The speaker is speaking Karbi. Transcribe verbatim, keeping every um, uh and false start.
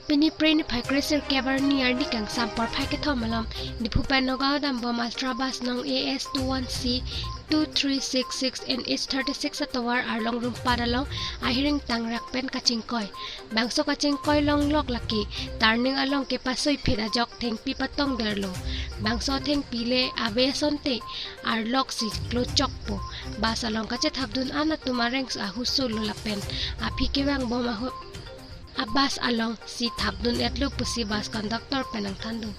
Pini Phre niphai kre sirkep arni arni kangsam porphai kethom malom Diphu pen Nagaon dambom Ultra Bus nong A S two one C two three six six N H thirty six atovar arlong rumpat along ahiring tangrak pen kachingkoi. Bangso kachingkoi longlok lake turning along kepasoi phit ajok thengpi patong derlo. Bangso thengpi le ave asonte arlok si klochokpo. Bus along kachethapdun an atum areng ahuso lo lapen aphi kevangbom ahu a-bus along si thapdun-etlo pusi bus conductor pen nangthandun.